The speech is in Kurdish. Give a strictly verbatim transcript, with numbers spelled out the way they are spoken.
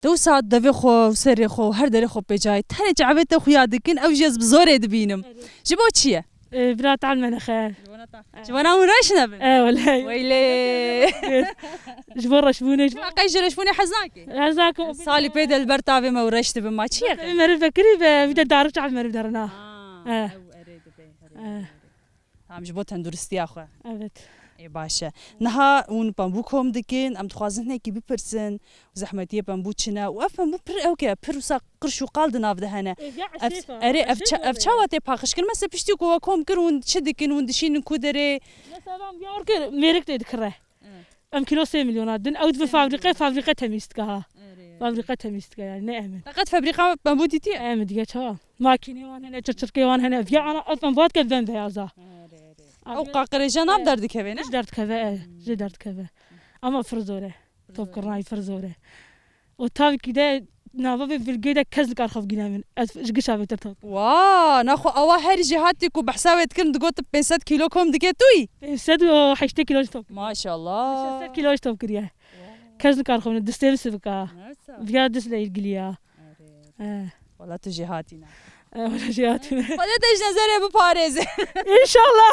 Te wisa devê xwe û serê xwe û her derê xwe pêcayê. Tenê çavê te xuya dikin, ew jî ez bi zorê dibînim. Erê. Ji bo çi ye? Ee, bira tal me nexer. Ji bo ne ta-, ji bo ne hûn reş nebin? E, welay. Weylê. Ji bo reşbûnê, ji bo Çima qey ji reşbûnê hez nake? Ez nakim. Salî pê de li ber tavê me û reş dibin, ma çi ye? Meriv vekirî be, vî de darik çav meriv derina. Ha, Eh. Ew erê dibe, erê, Eh. erê. Tamam, ji bo tenduristiya xwe. Evet. Ê, baş e. Niha hûn pembû kom dikin, em dixwazin hinekî bipirsin, zehmetiyê pembû çi ne? Û ev pembû pir ewk e, pir wisa qirş û qal di nav de hene. Ê, ya Ev, Esêfa, erê, ev Esêfa ça-, ev ne? çawa tê paxişkirin? Mesela piştî ku we kom kir, hûn çi dikin, hûn dişînin ku derê? Mesela van biyar kir, mêrik tê dikire. Hı. Em kilo sê milyona din, ew di Sê fabrîqe, milyon. fabrîqe temîz dike ha. Erê. Fabrîqe temîz dike yani, ne em in. Feqet fabrîqa pembû dîtiye? Em diye çawa? Makînê wan hene, çirçirkê wan hene. Viya ana, ev em vat ke bembeyaza. Erê, erê. Ew qaqirêja nav derdikeve, ne? Ji derdikeve, e, ji derdikeve. Ama pir zor e. Top kirina wî pir zor e. Û tavkî de nava vê vilgê de kes li kar xwe bigîne min. Ez ji gişa bêtir top. Wa, naxwe awa her jêhatî ku behsa wê dikirin digot pênc sed kîlo kom dike tu yî? Pênc sed û heştê kîlo ji top. Maşallah. Şeş sed kîlo ji top kiriye. Kes li kar xwe bigîne, distê min sivik a. Viya dist le ilgili ya. Erê. Eh. Wala tu jêhatî ne. Eh, wala jêhatî ne. Xwedê te ji nezerê biparêze. Înşallah.